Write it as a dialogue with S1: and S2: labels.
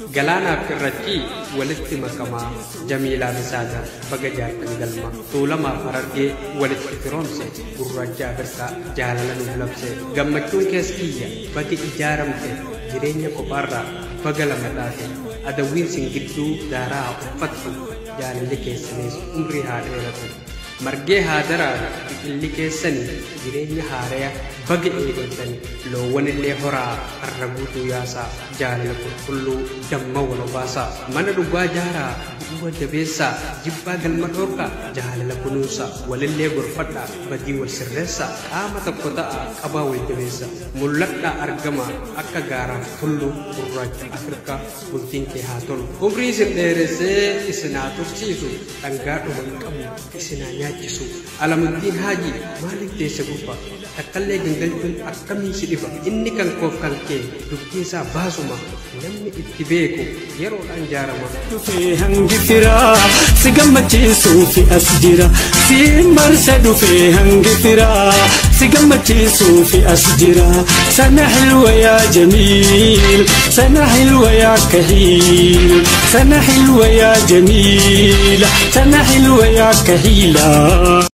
S1: Galaanaaf irratti walitti makamaa Jamiilaa Misaagaa baga jaartan galma Tuulamaaf Harargee walitti firoomse gurraacha Afrikaa jaalala nuuf labse gammachuun kees kiyya baga ijaaramte jireenya kophaarraa baga lama taate adawwiin sin gidduu daaraa uffattu jaalalli keessanis umrii haa dheeratu margee haa daraaru biqilli keessanii jireenya haaraa baga eegaltanii loowwan illee horaa har'a guutuu yaasaa jaalala qulqulluu damma wal obaasaa mana dhugaa jaaraa bu'uura jabeessaa jibbaa galma dhoorkaa jaalala kunuunsaa walillee gorfadhaa badii wal sirreessaa qaama tokko ta'a qabaa wal jabeessaa mul'adhaa argamaa akka gaaraaf tulluu gurraacha Afrikaa bultiin kee haa tolu umrii isin dheeressee isin haa tursiisu dhangaa dhuma hin qabne isin haa nyaachisu Alamuddiin Haajii maaliif teesse gubbaa takkallee gangalchuun akkamiin si dhiba inni kan koof kan kee dubbiin isaa baasuma namni itti beeku yeroodhaan jaarama.
S2: Dhufee hangi firaa si gammachiisuufi as jira si marsa dhufee hangi firaa si gammachiisuufi as jira sana hilwa yaa jamiil sana hilwa yaa kahiil sana hilwa yaa jamiila sana hilwa yaa kahiila.